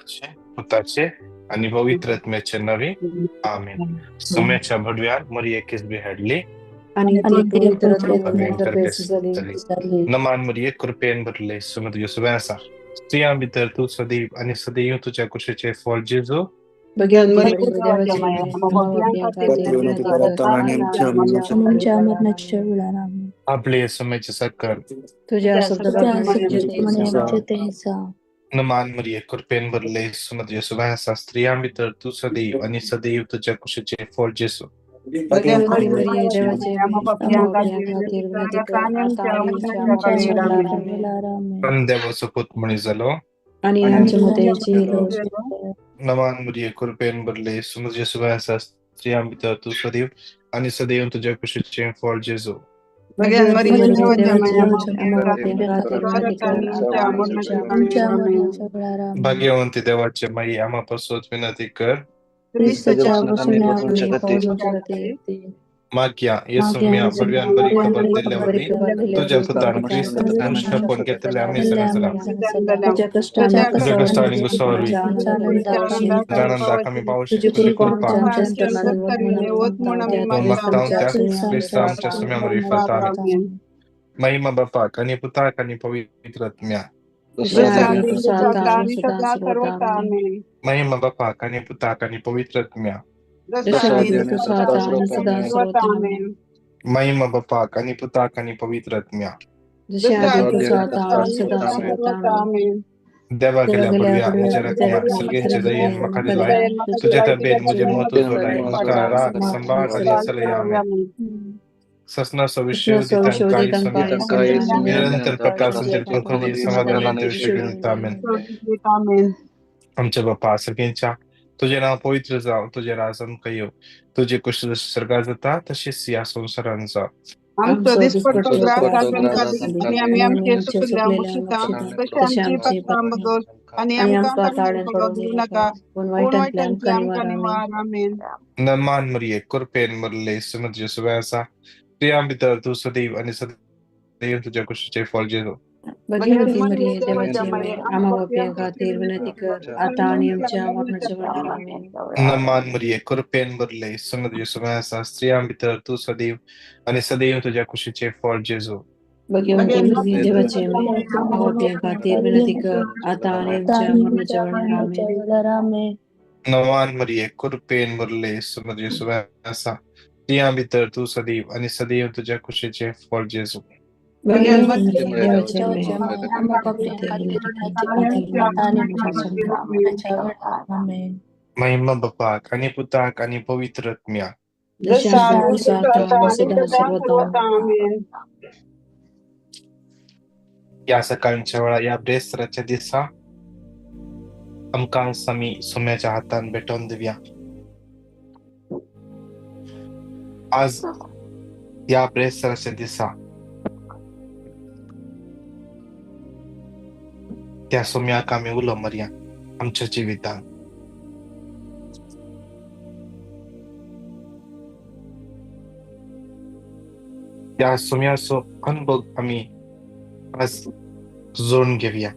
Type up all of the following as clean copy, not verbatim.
बापाचे पुताचे आनी पवित्र आत्म्याचे नावे आमेन. सुम्याच्या भडव्यार मरिये किसबी हाडली आणि पवित्र झाली. नमान मरिये कृपेन भरले, सुमे तुज्या सुबें आसा, स्त्रियां भितर तूं सदैव आनी सदैव तुज्या कुशीचें फळ जेजू. आपले सुम्याचे सकल तुझ्या नमान मरिये कृपेन भरले, सुमे तुज्या सुबें आसा, स्त्रियां भितर तूं सदैव आनी सदैव तुज्या कुशीचें फळ जेजू. देवाचो पूत मनीस जालो आणि आमच्या मतेची. नमान मरिये कृपेन भरले, सुमे तुज्या सुबें आसा, स्त्रियां भितर तूं सदैव आनी सदैव तुज्या कुशीचें फळ जेजू. भाग्यवंती देवाचे माई, आम्हा पासून विनंती कर. माग्या येसुम्या बडव्यान बरी खबर दिल्ल्या वरवीं तुज्या पुतान क्रिस्त मनुष्यपण घेतले आमी समजला. तुझ्या तुझ्या कश्ट आनी गुस्सा वरवीं आनंदाक आमी पावशी तुजी कृपा मागता त्या क्रिस्ता आमच्या सुम्या वरवीं फता. महिमा बापाक आनी पुताक आनी पवित्र आत्म्या. महिमा बापाक आनी पुताक आनी पवित्र आत्म्या. महिमा बापाक आनी पुताक आनी पवित्र आत्म्या. देवा गेल्या पडव्या म्हज्या रत्न्या सर्गेंचे दयेन म्हाका दिलाय, तुज्या तबेन म्हजें मत उजवलाय, म्हाका राग सांबाळ आनी चलय. आमेन. ससनाचो विशय तांकां निरंतर प्रकाश समाधान दिता. आमेन. आमच्या बापा सर्गेंच्या, तुजें नांव पवित्र जावं, तुजें राज आमकां येवं, तुजें कुशी जशें स्वर्गार जाता तशेंच ह्या संवसारांत जावं. आमचो दिसपट्टो ग्रास आज आमकां दी आनी आमी आमचे चुकल्या बशिता तशें आमची पात्रां दोश आनी आमकां ताळ्यान पडोवंक दिवं नाका, पूण वायटांतल्यान आमकां निवार. आमेन. नमान मरिये कृपेन भरले, सुमे तुज्या सुबें आसा, स्त्रियां भितर तूं सदैव आनी सदैव तुज्या कुशीचें फळ जेजू. भगवती मरिये देवाची माये, आम्हा पाप्यां खातीर विनंती कर, आता आणि आमच्या मरणाच्या वेळार. आमेन. नमान मरिये कृपेन भरले, सुमे तुज्या सुबें आसा, स्त्रियां भितर तूं सदैव आनी सदैव तुज्या कुशीचें फळ जेजू. भगवती मरिये देवाची माये, आम्हा पाप्यां खातीर विनंती कर, आता आणि आमच्या मरणाच्या वेळार. आमेन. नमान मरिये कृपेन भरले, सुमे तुज्या सुबें आसा, स्त्रियां भितर तूं सदैव आनी सदैव तुज्या कुशीचें फळ जेजू. महिमा बापाक आनी पुताक आनी पवित्र आत्म्या. या सकाळच्या वेळा या ब्रेस्तराच्या दिसा आमकां आमी सुम्याच्या हातान भेटोवन दिवया. आज या ब्रेस्तराच्या दिसा त्या सुम्याक आमी उलो मारया आमच्या जिवितान. त्या सुम्याचो अनुभव आमी आज जोडून घेवया.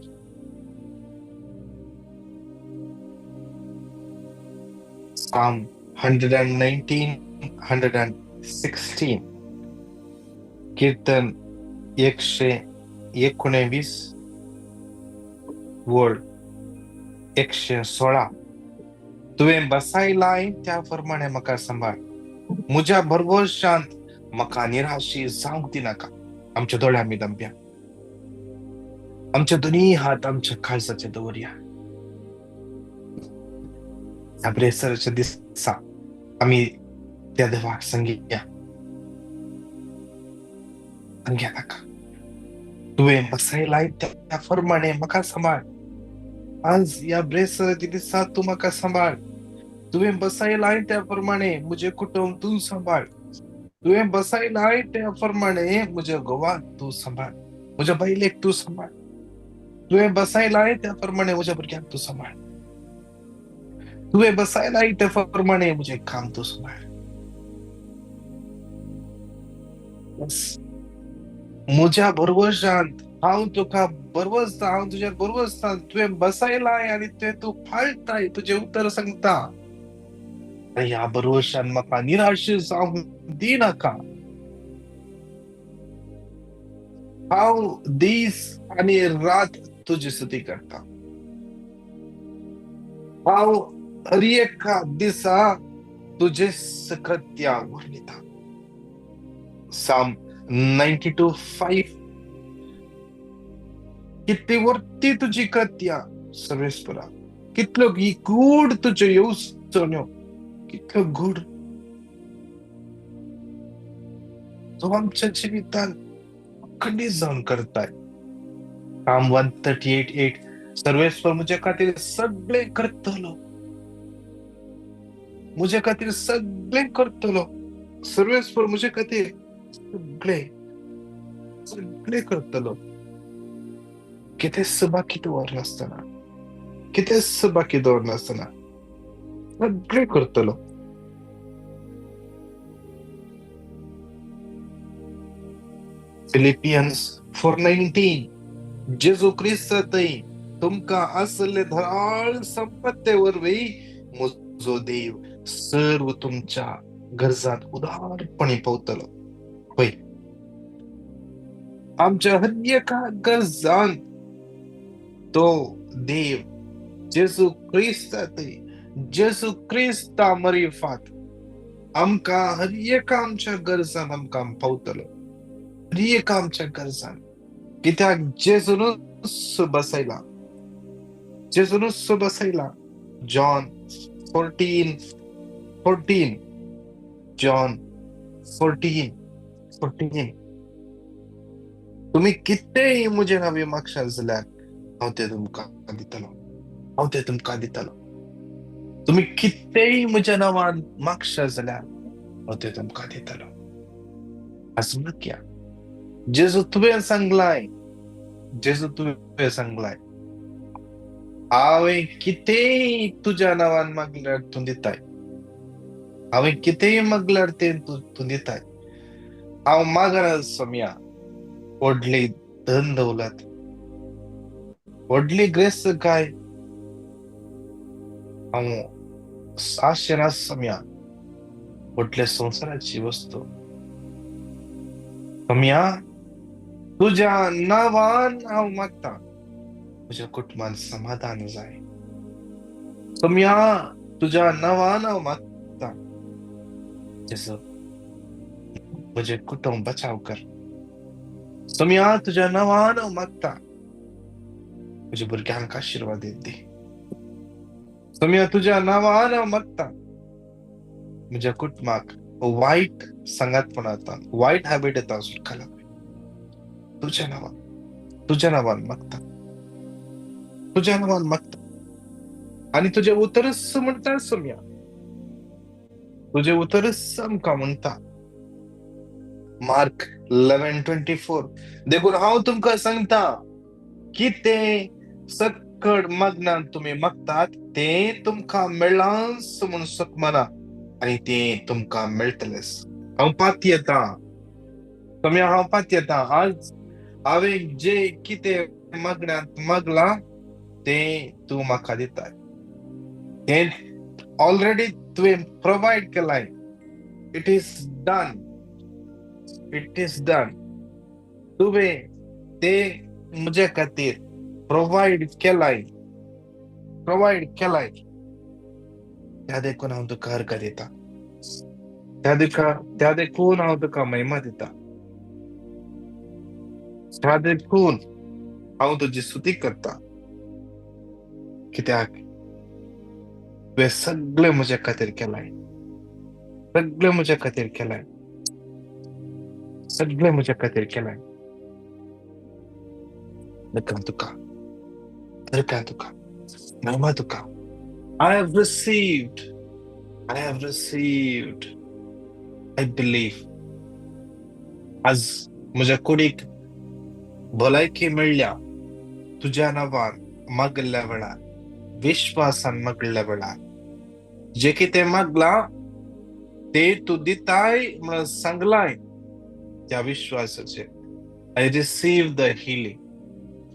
Psalm 119, 116, कीर्तन 119 वळ 116. तुवें बसायलाय त्या प्रमाणे म्हाका सांबाळ, म्हज्या भरवशांत म्हाका निराशी जावंक दिनाका. आमच्या दोळ्या आमी दमप्या, आमचे दोनूय हात आमच्या काळजाचे दवरया. ह्या ब्रेसराच्या दिसा आमी त्या देवाक सांगिया, सांगया ताका, तुवें बसायलाय त्या प्रमाणे म्हाका सांबाळ. आज ह्या ब्रेसराच्या दिसा तूं म्हाका सांबाळ. तुवें बसायलाय त्या प्रमाणे म्हजें कुटुंब तूं सांबाळ. तुवें बसायलाय त्या प्रमाणे म्हज्या घोवाक तूं सांबाळ, म्हज्या बायलेक तूं सांबाळ. तुवें बसायलाय त्या प्रमाणे म्हज्या भुरग्यांक तूं सांबाळ. तुवें बसायलाय त्या प्रमाणे म्हजें काम तूं सांबाळ. म्हज्या भरवशांत हांव तुका बरवसता, हांव तुज्या बरवसता, तुवें बसयलाय आनी तुवें तूं पाळटाय, तुजें उतर सांगता. ह्या भरवशान म्हाका निराश जावंक दिनाका. हांव दीस आनी रात तुजी स्तुती करता. हांव हर एका दिसा तुजे कृत्या वर्णिता. साम 92:5. कितली वर्ती तुजी कृत्या सर्वेस्परा, कितलो गूढ तुज्यो येवजण्यो, कितलो गूढ तूं आमच्या जिवितान खंडीत जावन करताय. साम 138:8. सर्वेस्पर म्हजे खातीर सगळें करतलो, म्हजे खातीर सगळें करतलो. सर्वेस्पर म्हजे खातीर सगळें सगळें करतलो. कितेंच बाकी दवरनासतना, कितेंच बाकी दवरनासतना सगळें करतलो. फिलिपियन्स 4:19. जेजू क्रिस्त थंय तुमकां आसले धराळ संपत्ते वरवीं म्हजो देव सर्व तुमच्या गरजांत उदारपणी पावतलो. हय, आमच्या हर एका गरजांत तो देव जेजू क्रिस्त थंय, जेजू क्रिस्ता मरिफात आमकां हर एका आमच्या गरजांत आमकां पावतलो. हर एका आमच्या गरजांत. कित्याक जेजूनच बसयला, जेजूनच बसयला. जॉन 14:14. जॉन 14:14. तुमी कितेंय म्हजे नांवी मागशात जाल्यार हांव तें तुमकां दितलो, हांव तें तुमकां दितलो. तुमी कितेंय म्हज्या नांवान मागशात जाल्यार हांव तें तुमकां दितलो. आज मागया. जेजू तुवें सांगलाय, जेजू तुवें सांगलाय, हांवें कितेंय तुज्या नांवान मागल्यार तूं दिताय, हांवें कितेंय मागल्यार तें तूं दिताय. हांव मागना सोम्या व्हडली धन दौलत, व्हडली ग्रेस्त काय हांव आशेना सोम्या व्हडल्या संवसाराची वस्तू. सोम्या तुज्या नांवान हांव मागता म्हज्या कुटुंबान समाधान जाय. सोम्या तुज्या नांवान हांव मागता जेजू म्हजें कुटुंब बचाव कर. सोम्या तुज्या नांवान हांव मागता म्हज्या भुरग्यांक आशिर्वाद दी. सोम्या तुज्या नांवान हांव मागता म्हज्या कुटुंबाक वायट सांगातपणांत, वायट हॅबिट येता सुटकाला. तुज्या नांवान, तुज्या नांवान मागता, तुज्या नांवान मागता. आनी तुजें उतरच म्हणटा सोम्या, तुजें उतरच आमकां म्हणटा. मार्क 11:24. देखून हांव तुमकां सांगता कितें सक्कड मागणान तुमी मागतात तें तुमकां मेळ्ळांच म्हूण सकमना आनी तें तुमकां मेळटलेंच. हांव पातयेता सोम्या, हांव पातयेता. आज हांवें जें कितें मागण्यांत मागलां तें तूं म्हाका दिताय, तें ऑलरेडी तुवें प्रोवायड केलाय. It is done, it is done. तुवें तें म्हज्या खातीर प्रोवायड केलाय, प्रोवायड केलाय. त्या देखून हांव तुका अर्घ दिता, त्या देखून हांव तुका महिमा दिता, त्या देखून हांव तुजी स्तुती करता. कित्याक तुवें सगळें म्हज्या खातीर केलाय, सगळें म्हज्या खातीर केलाय, सगळें म्हज्या खातीर केलाय. अर्घ तुका, अर्घ तुका, महिमा तुका. I have received, I have received, I believe. आज म्हज्या कुडीक भलायकी मेळ्ळ्या तुज्या नांवान मागल्ल्या वेळार, विश्वासान मागल्ल्या वेळार. जे कितें मागलां ते तूं दिताय म्हणून सांगलाय त्या विश्वासाचेर. I receive the healing.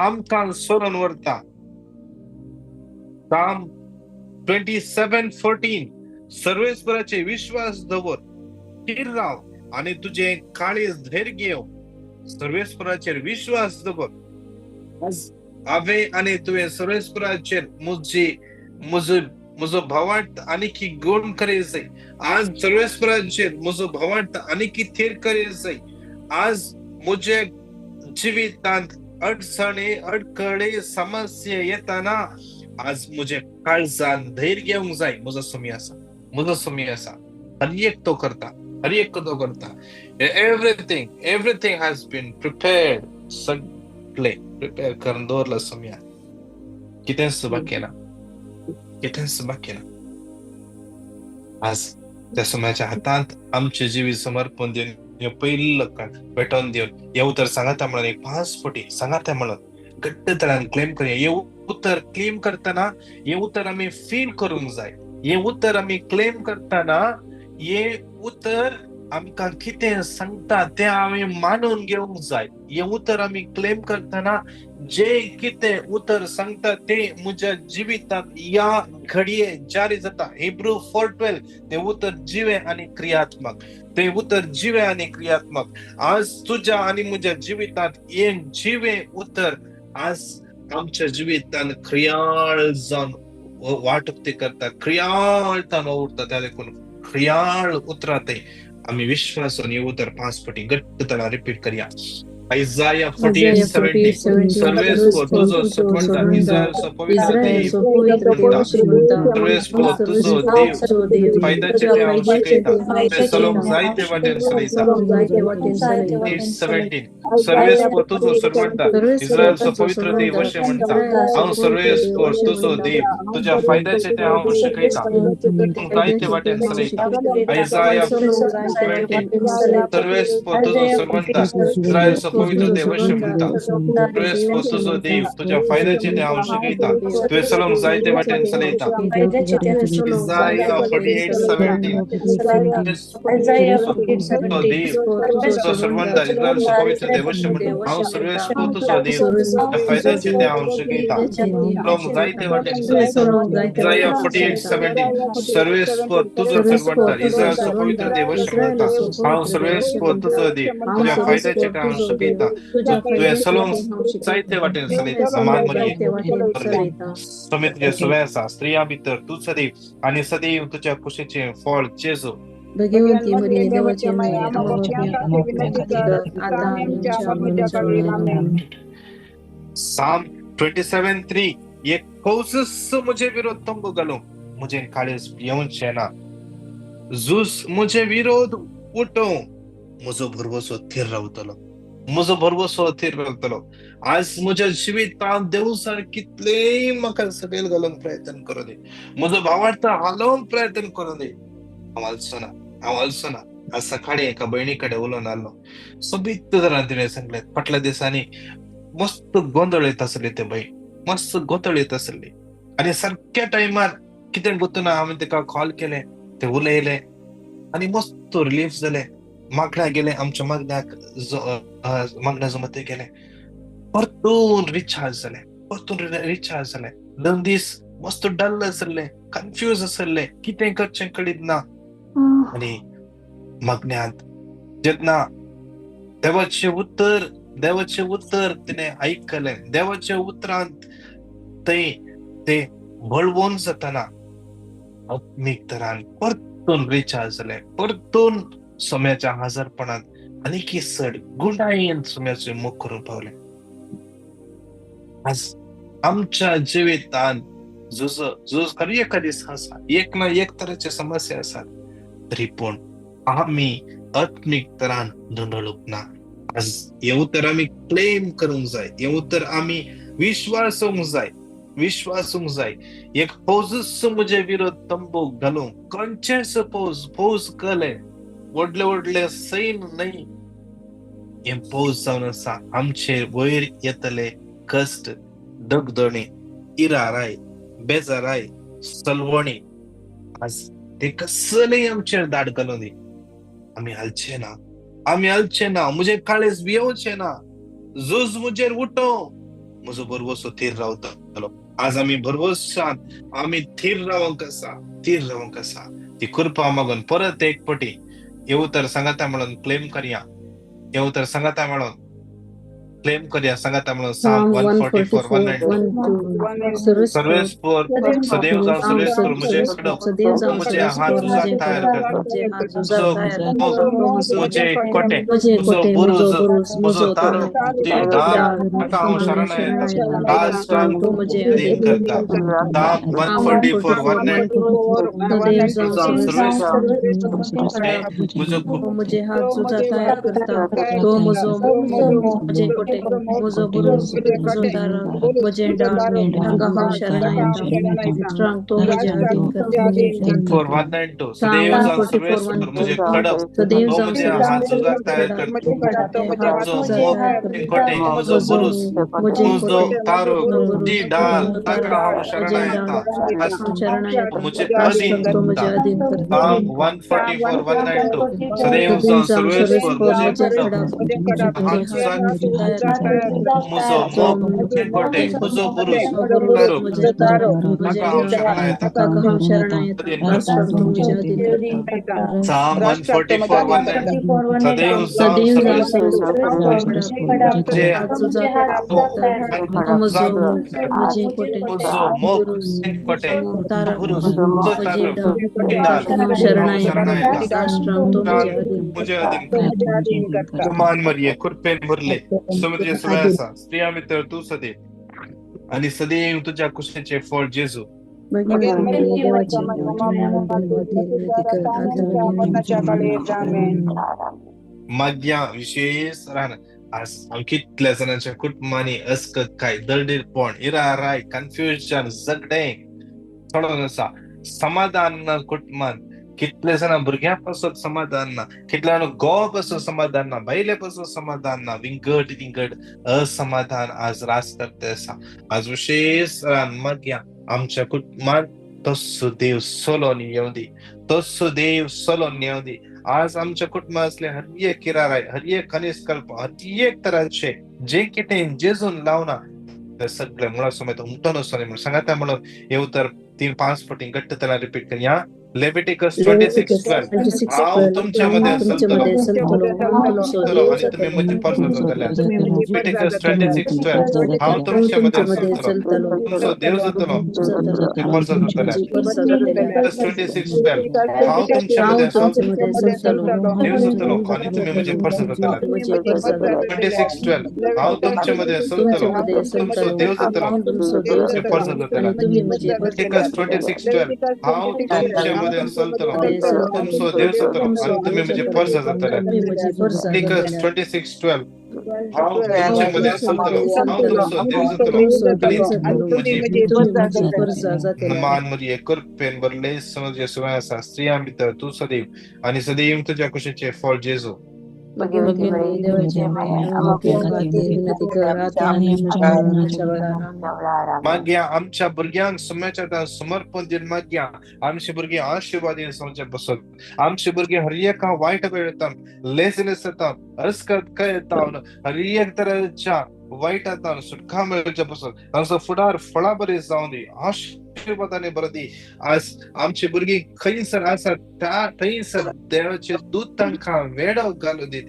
आमकां सोडून व्हरता. Psalm 27:14 सर्वेस्पराचे विश्वास दवर, थीर राव आनी तुजें काळीज धैर्य घेव. सर्वेस्पराचेर विश्वास दवर. आज हांवें आनी तुवें सर्वेस्पराचेर म्हजी म्हजो म्हजो भावार्थ आनीकी गुण करीत जाय. आज सर्वेस्पराचेर म्हजो भावार्थ आनीकी थीर करीत जाय. आज म्हज्या जिवितांत अडचणी अडकळे समस्या येताना आज म्हज्या काळजान धैर्य घेवंक जाय. म्हजो स्वामी आसा, म्हजो स्वामी आसा. हर एक तो करता, हर एक तो करता. Everything everything has been prepared. सगळे प्रिपेर करून दवरला स्वामयान. कितेंच बाकी ना, कितेंच बाकी ना. आज त्या स्वाम्याच्या हातांत आमचे जिवीत समर्पण दिवन हे पयलो पेटोवन दिवन हे उतर सांगाता म्हणून एक 5 फावटी सांगाता म्हणून घट्ट तरान क्लेम करया. हे उतर क्लेम करतना हे उतर आमी फील करूंक जाय. हे उतर आमी क्लेम करतना हे उतर आमकां कितें सांगता तें आमी मानून घेवंक जाय. हे उतर आमी क्लेम करतना जे कितें उतर सांगता तें म्हज्या जिवितांत ह्या घडये जारी जाता. हिब्रू 4:12 तें उतर जिवें आनी क्रियात्मक, तें उतर जिवें आनी क्रियात्मक. आज तुज्या आनी म्हज्या जिवितांत एक जिवें उतर आज आमच्या जिवितांत क्रियाळ जावन वाट उक्ती करता, क्रियाळ तान उरता. त्या देखून क्रियाळ उतरां तें आमी विश्वासान हे उतर 5 फावटी घट्ट तरा रिपीट करया. Isaiah 48:17 सर्वेस्पर तुजो सर्वंट इस्रायलचो पवित्र देव सर्वेस्पर तुजो देव फायद्याचें तें हांव शिकयता, तें चलोवंक जायते वाटेन चलयता. 8:17 सर्वेस्पर तुजो सर्वंट इस्रायलचो पवित्र देव अशें म्हणटा, हांव सर्वेस्पर तुजो देव तुज्या फायद्याचें तें हांव शिकयता, तूं जायते वाटेन चलयता. Isaiah 17 सर्वेस्पर तुजो सर्वंट इस्रायलचो पवित्र देव अशें म्हणटा, सर्वेस्पर तुजो देव तुज्या फायद्याचें तें हांव शिकयता, तुवें चलोवंक जायते वाटेन चलयता. Isaiah 48:17 देव तुजो सर्वंट इस्रायलचो पवित्र देव अशें म्हणटा, हांव सर्वेस्पर तुजो देव तुज्या फायद्याचें तें हांव शिकयता, चलोवंक जायते वाटेन चलयता. Isaiah 48:17 सर्वेस्पर तुजो सर्वंट इस्रायलचो पवित्र देव अशें म्हणटा, हांव सर्वेस्पर तुजो देव तुज्या फायद्याचें तें हांव शिकयता, तुवें चलोवंक जायते वाटेन चलयता. समान मरिये स्वामी तुजें सवें आसा, स्त्रियां भितर तूं सदैव आनी सदैव तुज्या कुशीचें फळ जेजू. भगवंती मरिये देवाची माये, आमच्या पापां खातीर आता आनी आमच्या मरणाच्या वेळार. आमेन. Psalm 27:3 एक फौजच म्हजे विरोध तंबू घालूंक म्हजें काळीज भियेवचें ना. झूज म्हजे विरोध उठोवं म्हजो भरवसो थीर रावतलो, म्हजो भरवसो थीर रावतलो. आज म्हज्या जिवितांत देवसार कितलेय म्हाका सकयल घालूंक प्रयत्न करूं दी, म्हजो भावार्थ हालोवंक प्रयत्न करूं दी, हांव हालचो ना, हांव हालचो ना. आज सकाळीं एका भयणी कडेन उलोवन आसलो, सोबीत तरान तिणें सांगलें, फाटल्या दिसांनी मस्त गोंदळ येत आसली ते बाई, मस्त गोंदळ येत आसली आनी सारक्या टायमार कितें गुतना हांवें ताका कॉल केलें, ते उलयलें आनी मस्त रिलीफ जालें. मागण्या गेलें, आमच्या मागण्याक मागण्या जमते गेलें, परतून रिचार्ज जालें, परतून रिचार्ज जालें. 2 दीस मस्त डल आसले, कन्फ्यूज आसले, कितें करचें कळीत ना. आनी मागण्यांत जेन्ना देवाचें उतर, देवाचें उतर तिणें आयकलें, देवाच्या उतरांत थंय ते बळवून जाताना आत्मीक तरान परतून रिचार्ज जालें, परतून सोम्याच्या हजारपणांत आनीक चड गुणायेन सोम्याचें मुख करूंक पावलें. आज आमच्या जिवितांत झुज झुज हर एका दीस आसा, एक ना एक तरेचे समस्या आसात, तरी पूण आमी आत्मीक तरान धुंदळूंक ना. आज हें उतर आमी क्लेम करूंक जाय, हें उतर आमी विश्वासूंक जाय, विश्वासूंक जाय. एक फौजच म्हजे विरोध तंबू घालूंक, खंयचेच फौज फौज कले व्हडले व्हडले सैन न्हय, हें फौज जावन आसा आमचे वयर येतले कश्ट, दगदणी, इराराय, बेजाराय, सलवणी, आज ते कसलेय आमचेर दाट घालूं दी, आमी हालचे ना, आमी हालचे ना. म्हजें काळीज भियोवचें ना. झूज म्हजेर उठोवं, म्हजो भरवसो थीर रावतलो. आज आमी भरवसान आमी थीर रावंक आसा, थीर रावंक आसा. ती कृपा मागून परत एक पटी येऊ तर सांगाता म्हणून क्लेम करया, येऊ तर सांगाता म्हणून क्लेम करया, सांगाता म्हणून Psalm 144 192. सर्वेस्पर सदैव जावं सर्वेस्पर म्हजे खडप, म्हजे हात झुजाक तयार करता, म्हजे कोटे, म्हजो बुरुज, म्हजो तारो, तुजी ढाल, ताका हांव शरण येता, राष्ट्रांक अधीन करता. Psalm 144 192. जावं सर्वेस्पर म्हजे हात झुजाक तयार करता, तो म्हजो म्हजे कोटे, म्हजो बुरुज, म्हजो तारो, म्हजें ढाल, ताका हांव शरण येता, राष्ट्रांक तो म्हजे अधीन करता. 192. सदैव जावं सर्वेस्पर म्हजे खडप, तो म्हजे हात झुजाक तयार करता, म्हजो मोग कोटे, म्हजो बुरुज, म्हजो तारो, तुजी ढाल, ताका हांव शरण येता, म्हजे अधीन करता. Psalm 144 192. सदैव जावं सर्वेस्पर म्हजे खडप, हात झुजाक, म्हजो मोग कोटे, म्हजो बुरुज, तारो, ताका हांव शरण येता. Psalm 144 192. सदैव जावं सर्वेस्पर म्हजे म्हजो मोग कोटे, बुरुज, म्हजो तारो, ढाल, शरण येता, म्हजे अधीन करता. मान मरिये कृपेन भरले समुद्र सुवे आसा, स्त्रिया मित्र तूं सदैव आणि सदैव तुझ्या कुशीचे फळ जेजू. माग्या विशेष राहणार आज कितल्या जाणांच्या कुटुंबांनी अस्कत काय दळडीरपण, इराराय, कन्फ्युजन, झगडें चडोन आसा, समाधान ना कुटुंबान. कितले जाणां भुरग्यां पासून समाधान ना, कितल्या जाणां घोवा पासून समाधान ना, बायले पासून समाधान ना, विंगड विंगड असमाधान आज रास करते आसा. आज विशेष मागया आमच्या कुटुंबान तस्सो देव सोलोन येवं दी, तस्सो देव सोलोन येवं दी. आज आमच्या कुटुंबात असले हर एक किराराय, हर एक कनिस्कल्प, हर एक तराचे जे कितें जेजून लावना ते सगळे मुळा समेत उमटून वचोनी म्हणून सांगाता म्हणून येऊ तर 3-5 पटी घट्ट त्याला रिपीट करया. Leviticus 26:12. हांव तुमच्या मध्ये आसतलो आनी तुमी म्हजी परसां जातले. Leviticus 26:12. हांव तुमच्या मध्ये आसतलो, तुमचो देव जातलो, तुमी परसां जातले. Leviticus 26:12. हांव तुमच्या मध्ये आसतलो, देव जातलो आनी तुमी म्हजी परसां जातले. 26:12. हांव तुमच्या मध्ये आसतलो, तुमचो देव जातलो, तुमी परसां जातले. Leviticus 26:12. हांव तुमच्या मध्ये आसतलो, तुमचो देव जातलो आनी तुमी म्हजी परसां जातले. Leviticus 26:12. हांव तुमच्या मध्ये आसतलो, हांव तुमचो देव जातलो आनी म्हजी मान मरिये कृपेन भरले समज सुवे आसा, स्त्रियां भितर तूं सदैव आनी सदैव तुज्या कुशीचें फळ जेजू. मागया आमच्या भुरग्यांक सुम्याच्या समर्पण दिवन मागया आमची भुरगीं आशिर्वादीन जावचे बसत, आमची भुरगीं हर एका वायट वेळ येता, लेझीनेस येता, अस्कत काय येता, हर एक तरेच्या वायट येता सुटका मेळचे बसत, तांचो फुडार फळां बरी जावं दी, आशिर्वादांनी बरो दी. आज आमची भुरगीं खंयसर आसा त्या थंयसर देवाचे दूत तांकां वेडो घालूं दीत,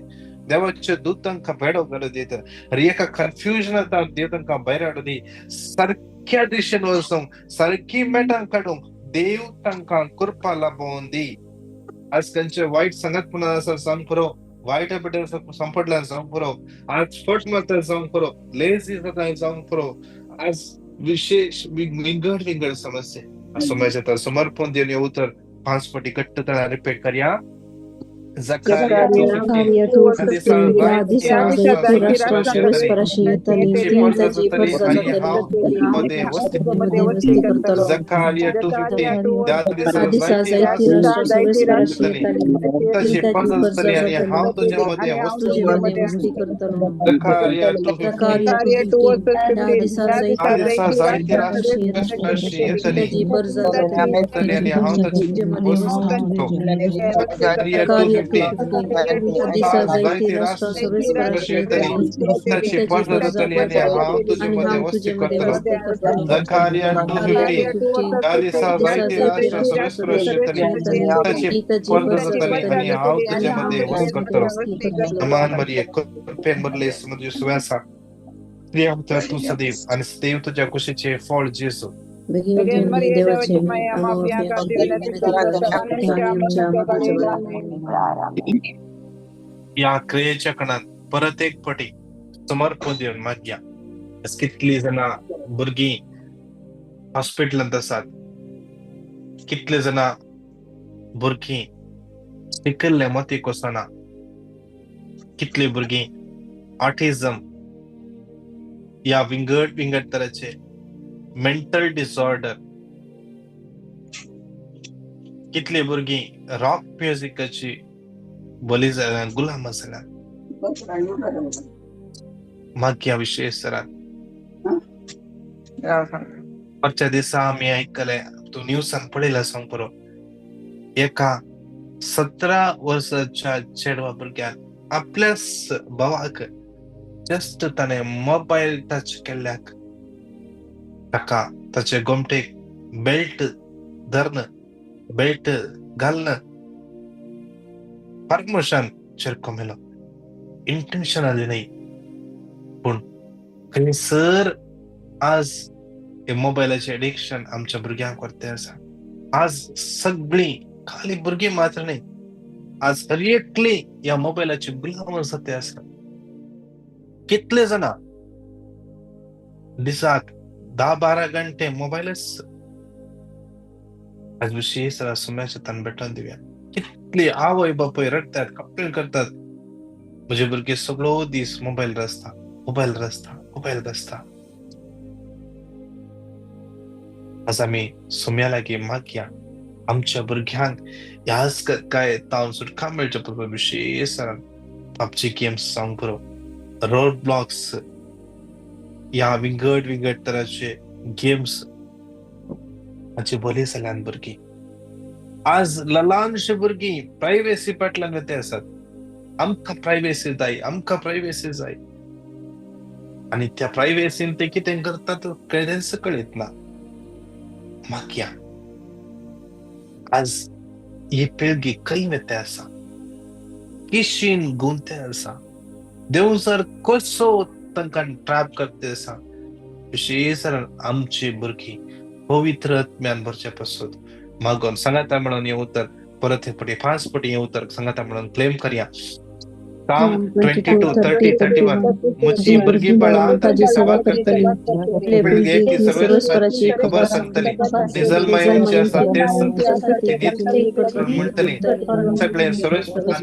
देवाचे दूत तांकां भेडो घालूं दीत, हर एका कन्फ्युजनांत देव तांकां भायर हाडूं दी, सारक्या दिशेन वचूंक, सारकी मेटां काडूंक देव तांकां कृपा लाभोवन दी. आज खंयचे वायट सांगातपणा आसा जावंक पुरो, वायट बद्दल संपडल्यार जावंक पुरो, आज फट मारता जावंक पुरो, लेझी जाता जावंक पुरो, आज विशेष विंगड विंगड समस्या समस्या समर्पण दिवन येऊ तर 5 पटी घट्ट तळा रिपीट करया. Zakaria 2:15. Zakaria 2:15. Zakaria 2:15. 15. जायती राष्ट्रां सर्वेस्पराशी येतली, ताची परजा जातली आनी हांव तुजे मदें वस्ती करतलो. जकारिया 2:15. ह्या दिसा जायती राष्ट्रां सर्वेस्पराशी येतली, ताची परजा जातली आनी हांव तुजे मदें वस करतलो. नमान मरिये, कृपेन भरले, म्हजी सुवे आसा, स्त्रियां भितर तूं सदैव आनी सदैव तुज्या कुशीचें फळ जेजू. ह्या क्रियेच्या कणांत परत एक पटी समर्पण दिवन मागया. कितली जाणां भुरगीं हॉस्पिटलांत आसात, कितले जाणां भुरगीं शिकल्ले मतीक वचना, कितली भुरगीं ऑटिझम या विंगड विंगड तरेचे मेंटल डिसऑर्डर, कितली भुरगीं रॉक म्युजिकाची बली जाल्या, गुलाम जाल्या. मागया विशेष सरान. परच्या दिसा आमी आयकले, तूं न्यूसान पळयला सांग पुरो, एका 17 वर्साच्या चेडवा भुरग्यान आपल्याच भावाक जस्ट ताणें मोबायल टच केल्ल्याक ताका ताचे गोमटेक बेल्ट धरन, बेल्ट घालन परमशान चेरको मेलो. इंटेन्शनली न्हय, पूण खंयसर आज हे मोबायलाचें एडिक्शन आमच्या भुरग्यांक व्हरते आसा. आज सगळीं खाली भुरगीं मात्र न्हय, आज हर एकली ह्या मोबायलाची गुलाम आसा ते आसा. कितले जाणां दिसाक 10-12 घंटे मोबायलच. आज विशेष सुम्याच्या तान भेटून दिवया. कितली आवय बापूय रडटात, कंप्लेन करतात, म्हजे भुरगे सगळो दीस मोबायल रसता, मोबायल रसता, मोबायल रसता. आज आमी सुम्या लागीं मागया आमच्या भुरग्यांक ह्याच काय तावन सुटका मेळच्या पुरो. विशेष पबजी गेम्स जावंक पुरो, रोड ब्लॉक्स ह्या विंगड विंगड तराचे गेम्स हाचे बली जाल्यान भुरगीं. आज ल्हानशे भुरगीं प्रायवेसी फाटल्यान वते आसात. आमकां प्रायवेसी जाय, आमकां प्रायवेसी जाय, आनी त्या प्रायवेसीन ते कितें करतात कळेंच कळीत ना. मागया आज ही पिळगी खंय वते आसा, किशीन गुंते आसा, देव सर कसो तांकां ट्रॅप करते आसा. विशेष आमची भुरगीं पवित्र आत्म्यान भरचे पासून मागून सांगाता म्हणून हे उतर परत हे पटी 5 पटी हे उतर सांगाता म्हणून क्लेम करया. Psalm 22:30-31. म्हजी भुरगीं बाळां ताची सेवा करतली, पिळगेक ती सर्वेस्पराची खबर सांगतली, जल्मा आसा ते संतती म्हणटली, सगळे सर्वेस्परान.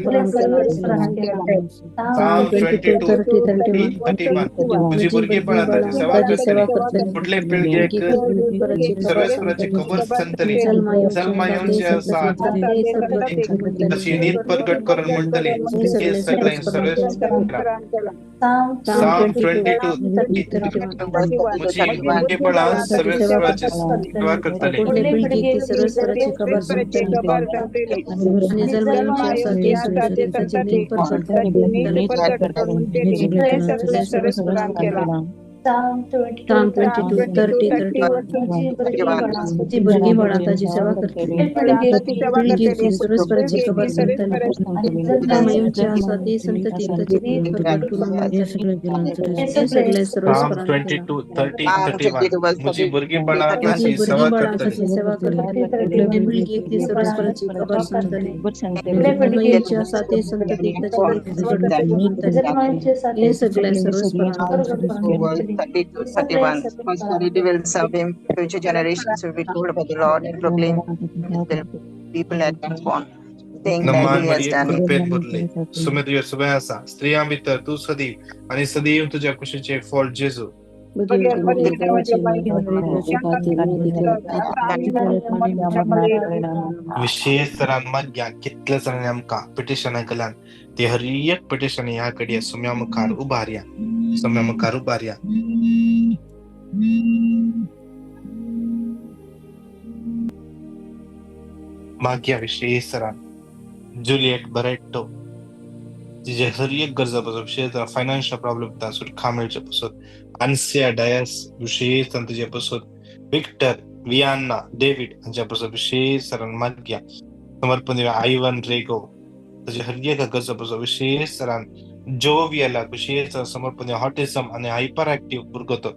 Psalm 22:30-31. म्हजी भुरगीं बाळां ताची सेवा करतली, फुडले पिळगेक सर्वेस्पराची खबर सांगतली, जल्मा येवचे आसा ताची नीत प्रगट करून म्हणटली, हे सगळे Psalm 22:30-31. म्हजी भुरगीं बाळां सर्वेस्पराची सेवा करतली, Psalm 22:30-31. जी भुरगीं बाळां ताची सेवा करतली, सर्वेस्पराची खबर सांगतली, जल्मा येवचे आसा ती संतती ताची नीत प्रगट करून म्हणटली, सगळे Psalm सर्वेस्परान. 22:30-31. म्हजी भुरगीं बाळां ताची सेवा करतली, सेवा करतली, पिळगेक ती सर्वेस्पराची खबर सांगतली, जल्मा येवचे आसा ती संतती ताची नीत प्रगट करून म्हणटली, हे सगळे सर्वेस्परान. 32:31. Posterity will serve him. Future generations will be told by the Lord and proclaim the people at born, saying that नमान he has मरिये, done. कृपेन भरले, सुमे तुज्या सुबे आसा, स्त्रियां भितर तूं सदैव आनी सदैव तुज्या कुशीचें फळ जेजू. विशेष तरान मागया कितल्या जाणांनी आमकां पिटिशनां केल्यान ती हर एक पिटिशन ह्या घडये सुम्या मुखार उबारया, सुम्या मुखार उबारया. मागया विशेष तरान जुलियट बरेट्टो तिजे हर एक गरजा पासून विशेष फायनान्शियल प्रॉब्लेम सुटका मेळचे पासून, आन्सिया डायस विशेष तुजे पासून, विक्टर वियान्ना डेविड हांच्या पासून विशेष सरान मागया समर्पण दिव्या, आयवन रेगो तुजे हर एक गरजा पासून विशेष सरान, जोवियला विशेष समर्पण दिव्या, ऑटिझम आनी हायपर ऍक्टिव्ह भुरगो तो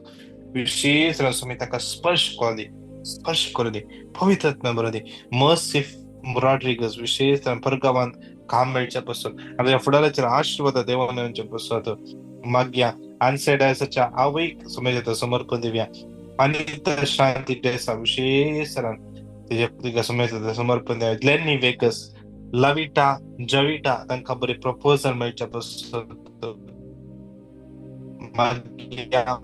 विशेष स्वामी ताका स्पर्श करू दी, स्पर्श करू दी, पवित्र आत्मा बरो दी. मर्सिफ रॉड्रिगस विशेष परगावान काम मेळच्या पासून आनी फुडाराचेर आशीर्वाद देवान येवचे पासून मागया. आन्सेडायसाच्या आवयक समजता समर्पण दिव्या, अनिता शांती डेसा विशेष तिका समजता समर्पण दिव्या, ग्लेनी वेगस लविटा जविटा तांकां बरी प्रपोजल मेळच्या पासून मागया.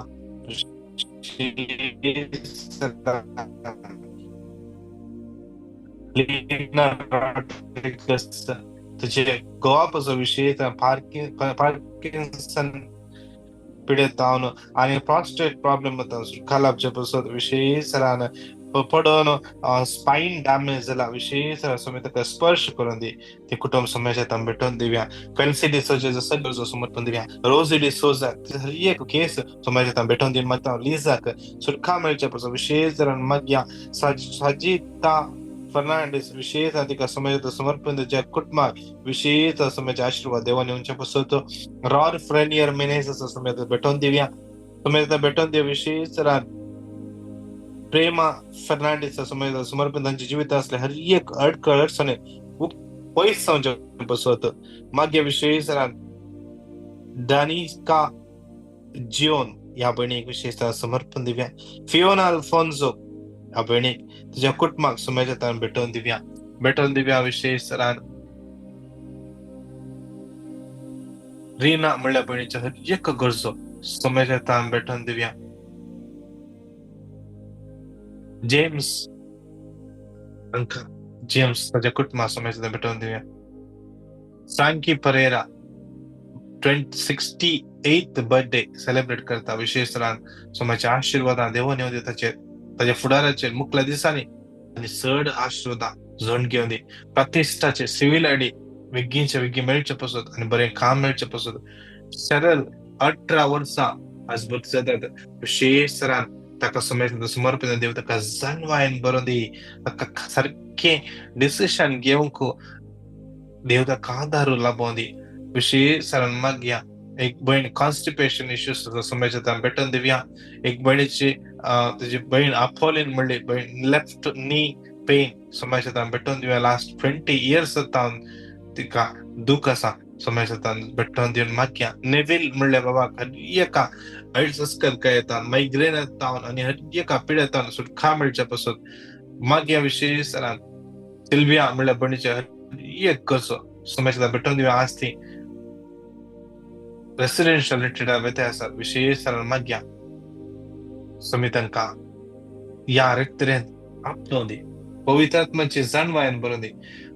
लीना रॉड्रिगस तुझे गोवा पासून विशेष पार्किन्सन पिडेत जावन आनी प्रॉस्टेट प्रॉब्लेम सुटका लाभचे पासून विशेष सरान पडोन स्पाइन डॅमेज जाला विशेष स्वामी ताका स्पर्श करून दी, ते कुटुंब समस्या भेटोवन दिव्या. फेल्सी डिसोजा गरजो समर्पण दिव्या, रोजी डिसोजा हर एक केस समस्या भेटोवन दी. मागता लिजाक सुटका मेळचे पासून विशेष मागया. साजिता फर्नांडीस विशेष तिका समज समर्पण ज्या कुटुंबाक विशेष समयाचे आशीर्वाद देवान येवचे पासून, रॉर फ्रेनियर मेनेस समय भेटोवन दिव्या, समज भेटोवन दिव्या. विशेष प्रेमा फर्नांडीस समय समर्पण तांचे जिवित असले हर एक अडकळ अडचणे पयस जावचे पासून मागीर. विशेष डानिका जिओन ह्या भयणीक विशेष समर्पण दिव्या, फियोना अल्फोन्सो ह्या भयणीक तुज्या कुटुंबाक समयाच्या भेटोवन दिव्या, भेटोवन दिव्या. विशेष रीना म्हणल्या भयणीच्या हर एक गरजो समयाच्या भेटोवन दिव्या. जेम्स अंका जेम्स ताच्या कुटुंबाक समयाच्या भेटोवन Divya. Frankie Pereira 68th birthday celebrate करता, विशेष समाच्या आशीर्वादान देवोन येवं दी ताचेर, ताच्या फुडाराचेर मुखल्या दिसांनी आनी चड आशीर्वादां झोंड घेवन दी. प्रतिश्ठाचे सिव्हिल आयडी बेगीनचे बेगीन मेळचे पासून आनी बरें काम मेळचे पासून. शरल 18 वर्सां आज भरती जातात, विशेष सरान ताका समय समर्पण देव ताका जाणवायन बरोवन दी, ताका सारकें डिसिशन घेवंक देव ताका आदारू लाबोवन दी. विशेष सरान मागया. एक भयण कॉन्स्टिपेशन इश्यूज समस्या भेटोवन दिव्या. एक भयणीची तुजी भयण अपोलिन म्हणली भयण लेफ्ट नी पेन समस्या भेटोवन दिव्या. लास्ट 20 इयर्स जावन तिका दूख आसा, समस्या भेटोवन दिवन मागया. नेवील म्हणल्या बाबा हर एका अडचण येता, मायग्रेन जावन आनी हर एका पिडेतान सुटका मेळच्या पासून मागया. विशेष सिल्विया म्हणल्या भयणीचे हर एक गरजो समस्या भेटोवन दिव्या. आज ती रेसिडेन्शियल रिट्रीटार वयता आसा, विशेष मागया स्वामी तांकां ह्या रेत्तरेंत आपणोवन दी, पवित्रात्माची जाणवायन बरोवन दी,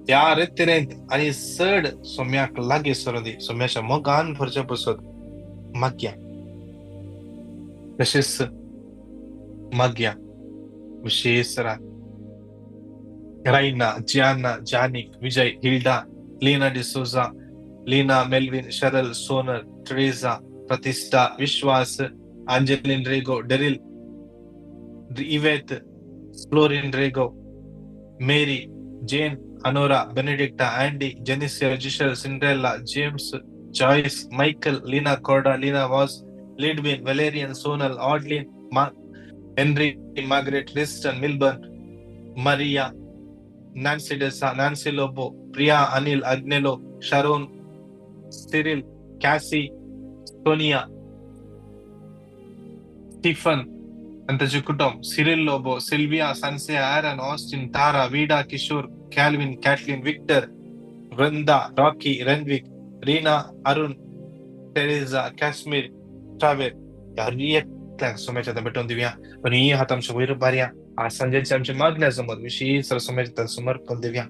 ह्या रेत्तरेंत आनी चड सोम्याक लागीं सरोवन दी, सोम्याच्या मोगान भरच्या पासून मागया. तशेंच मागया विशेष Raina, Gianna, Janik, Vijay, Hilda, Leena D'Souza, Leena, Melvin, Sharal, Sonal, Teresa, Pratishtha, Vishwas, Angeline Rego, Daryl, Yvette, Florin Rego, Mary, Jane, Anora, Benedicta, Andy, Janicia, Giselle, Cinderella, James, Joyce, Michael, Lena Corda, Lena Vaz, Lidwin, Valerian, Sonal, Audlin, Henry, Margaret, Liston, Milburn, Maria, Nancy Desa, Nancy Lobo, Priya, Anil, Agnello, Sharon, Cyril, Cassie, Sonia, Stephen and ताचे कुटुंब, Cyril Lobo, Sylvia, Sansia, Aaron, Austin, Tara, Vida, Kishore, Calvin, Kathleen, Victor, Vrinda, Rocky, Renwick, Reena, Arun, Teresa, Kashmir, Travel. हर एकल्याक सोम्याच्या भेटोवन दिवया. पण ही हात आमच्या वयर बारया. आज सांजेचे आमच्या मागण्या समोर विशेष सोम्याच्या समर्पण दिवया.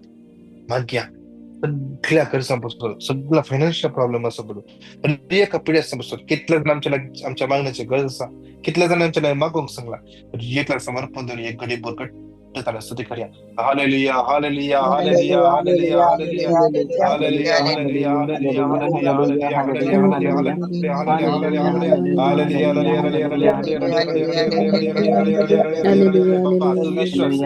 मागया सगळ्या गरजां पासून, सगळा फायनान्शियल प्रॉब्लेम आसा पडून, एका पिड्या पासून कितल्या जाण आमच्या आमच्या मागण्याची गरज आसा, कितल्या जाण आमच्या मागूंक सांगला, एकल्या समर्पण दिवन एक घडी भर ताणें स्तुती करया. Hallelujah, hallelujah, hallelujah, hallelujah, hallelujah, hallelujah, hallelujah, hallelujah, hallelujah, hallelujah, hallelujah, hallelujah, hallelujah, hallelujah, hallelujah. बापा तूं विश्वास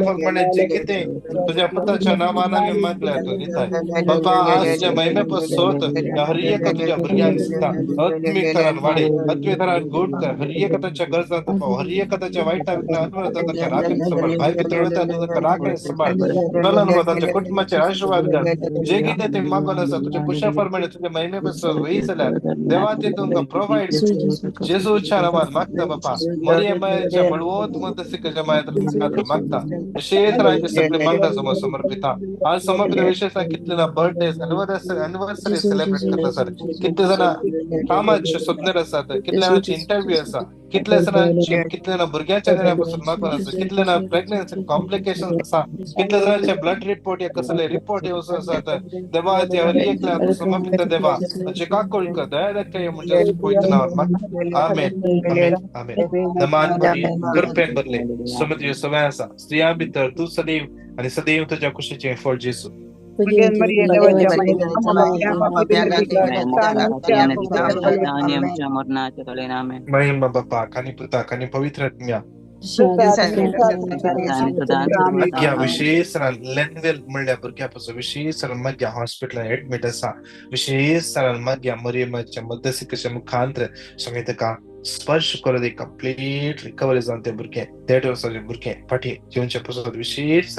प्रमाणे जे कितें तुझ्या पुताच्या नांवान आमी मागल्या तूं दिताय. बापा आज जे महिमे पसोत हर एक तुझ्या भुरग्यांक दिसता आत्मीक थरान वाडय, आत्मीक थरान गोड कर, हर एक तांच्या गरजां पाव, हर एक तांच्या वायटा विघ्न अनवरत तांच्या राखण सांबाळ, भाय भितर वता तांकां राखण सांबाळ, चलन तांच्या कुटुंबाचेर आशिर्वाद घाल. जे कितें ते मागून आसा तुज्या कुशा प्रमाणे तुझ्या महिमे पसोत वही जाल्यार देवा ते तुमकां प्रोवायड जेजूच्या नांवान मागता. बापा मरियमाच्या बळवंत मध्यस्थीच्या मायात मागता. विशेष राजे सगळे मागता समोर समर्पिता. आज समर्पित विशेष कितले ना बर्थडे अनिव्हर्सरी सेलिब्रेट करता सर, कितले जाणां कामाचे स्वप्न आसात, कितले जाणांचे इंटरव्यू आसा, कितले जाणांचे कितले ना भुरग्यांच्या देण्या पासून मागून आसा, कितले ना प्रेग्नन्सी कॉम्प्लिकेशन आसा, कितले जाणांचे ब्लड रिपोर्ट या कसले रिपोर्ट येवचो आसात. देवा ते हर एकल्या समर्पित देवा तांचे काकूळ कर, दया दाखय म्हणजे पवित्र नांवान मागता. आमेन, आमेन, आमेन. नमान मरिये, कृपेन भरले, सुमती सवय आसा, स्त्रियां भितर तूं सदैव आनी सदैव तुज्या कुशीचें फळ जेजू. महिमा बापाक आनी पुताक आनी पवित्र आत्म्या. मागया विशेष लेनवेल म्हणल्या भुरग्या पासून विशेष मागया हॉस्पिटलान एडमीट आसा, विशेष मागया मरियमाच्या मध्यस्थीच्या मुखांतर सगळें ताका स्पर्श करून कंप्लीट रिकवरी जावन ते भुरगें 1.5 वर्साचें भुरगें फाटीं जेवचे पसून विशेष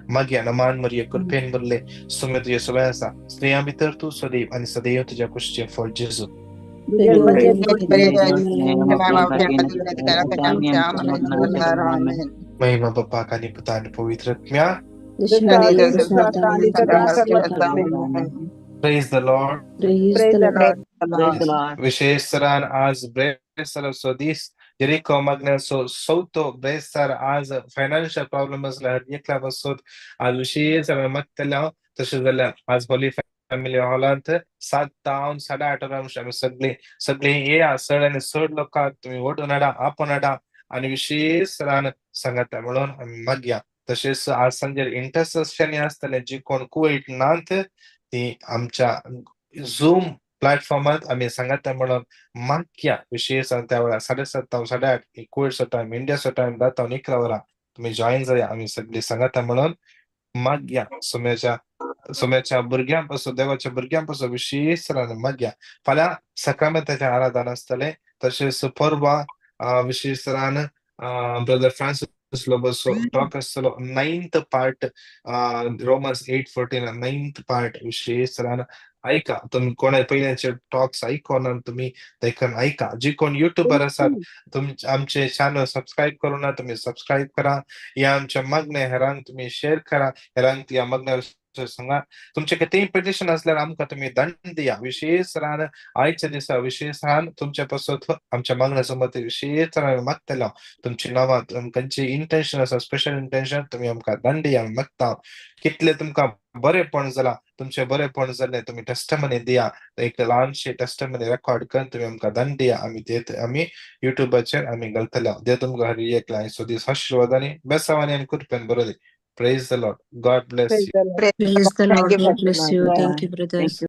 मागया. नमान मरिये, कृपेन भरले, सुमे तुजे सवय आसा, स्त्रियां भितर तूं सदैव आनी सदैव तुज्या कुशीचें फळ जेजू. महिमा बापाक आनी पुता आनी पवित्र आत्म्या. Praise the Lord. Praise the Lord. विशेष तरान आज ब्रेस्ताराचो दीस, जेरिको मागण्याचो चवथो ब्रेस्तार. आज फायनान्शियल प्रॉब्लम आसल्यार एकल्या पासून आज विशेष मागतले हांव. तशें जाल्यार आज होली फॅमिली हॉलांत 7 तावन 8:30 वरां आमी सगळीं सगळीं येया. चड आनी चड लोकांक तुमी ओडून हाडा, आपोवन हाडा आनी विशेष तरान सांगता म्हणून आमी मागया. तशेंच आज सांजेर इंटरसेशन आसतलें, जी कोण कुवैट नात ती आमच्या झूम प्लॅटफॉर्मात आमी सांगता म्हणून मागया. विशेष त्या वेळार 7:30 तावन 8:30 कुवैटचो टायम, इंडियाचो टायम 10 तावन 11 वरां तुमी जॉईन जाया. आमी सगळीं सांगता म्हणून मागया. सोम्याच्या सोम्याच्या भुरग्यां पासून देवाच्या भुरग्यां पासून विशेष तरान मागया. फाल्यां सकाळच्या आराधन आसतलें. तशेंच परवा विशेष तरान ब्रदर फ्रांसिस लोबोचो टॉक आसतलो, 9th part, Romans 8:14 9th part विशेष तरान ऐका. तुमी कोणा पयल्याचे टॉक्स आयकोना तुमी देखून ऐका. जी कोण युट्यूबार आसात तुम आमचे चॅनल सबस्क्रायब करू ना तुमी सबस्क्रायब करा. या आमच्या मागण्या हेरांक तुमी शेअर करा, हेरांक ह्या मागण्या सांगा. तुमचे कितेंय पिटिशन आसल्यार आमकां तुमी दंड दिया. विशेष तरान आयच्या दिसा विशेष तरान तुमच्या पासत आमच्या मागण्या समज विशेष तरान मागतलो. तुमची नांवां खंयची इंटेन्शन आसा, स्पेशल इंटेन्शन तुमी आमकां दंड दिया मागता. कितले तुमकां बरेपण जाला, तुमचें बरेपण जालें तुमी टेस्टमनी दिया. एक ल्हानशी टेस्टमनी रेकॉर्ड करून तुमी आमकां दंड दिया. आमी देत आमी युट्यूबाचेर आमी घालतले. देव तुमकां हर एक आयचो दीस आशिर्वादांनी बेसावानी आनी कृपेन बरो दी. Praise the Lord. God bless you. Praise the Lord. God bless you. Thank you, brothers.